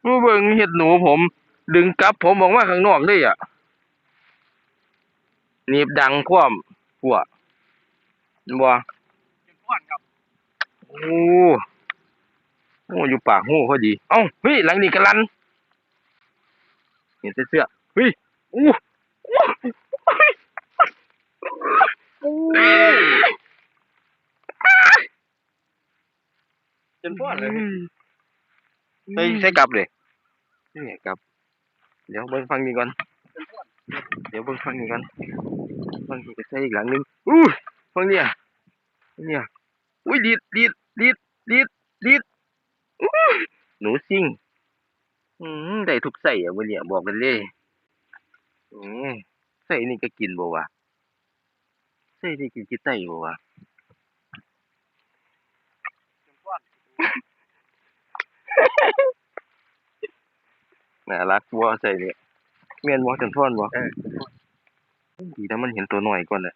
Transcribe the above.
ມາເບິ່ງເຫັດໜູ ຜົມດຶງກັບຜົມອອກມາຂ້າງນອກເລີຍອະ ໜີບດັງພ້ອມ ພົວ ເຫັນບໍ່? ໂອ້ ໂອ້ ຢູ່ປາກຮູພໍດີ. ເອົ້າ ເຮີ້ຍ ຫຼັງນີ້ກະລັນ ເຫັນແຕ່ເຊືອກ. ເຮີ້ຍ ໂອ້ ໂອ້ ໂອ້ ຈົນຟ້ອນເລີຍ. ອືມ ໃສ່ ໃສ່ກັບເດ້ ໃສ່ກັບ. ດຽວເບິ່ງຝັ່ງນີ້ກ່ອນ ດຽວເບິ່ງຝັ່ງນີ້ກ່ອນ ຝັ່ງນີ້ກະໃສ່ອີກຫຼັງໜຶ່ງ. ອູ້ຍ ຝັ່ງນີ້ອະ ຝັ່ງນີ້ອະ ອຸ້ຍ ດີດ ດີດ ດີດ ດີດ ດີດ. ອູ້ຍ ໜູຊິງ. ອືມ ໄດ້ທຸກໄຊອະມື້ນີ້ ບອກໄດ້ເລີຍ. ອືມ ໄຊນີ້ກະກິນບໍ່ວະ? ໃສ່ໄດ້ກິນຂີ້ໄຕ້ບໍ່ວະ? ໜ້າລັກບໍ່ໃສ່ນີ້ ແມ່ນບໍ່ ຈັນພອນບໍ່? ເອີ ດີນະ ມັນເຫັນໂຕນ້ອຍກ່ອນແຫຼະ.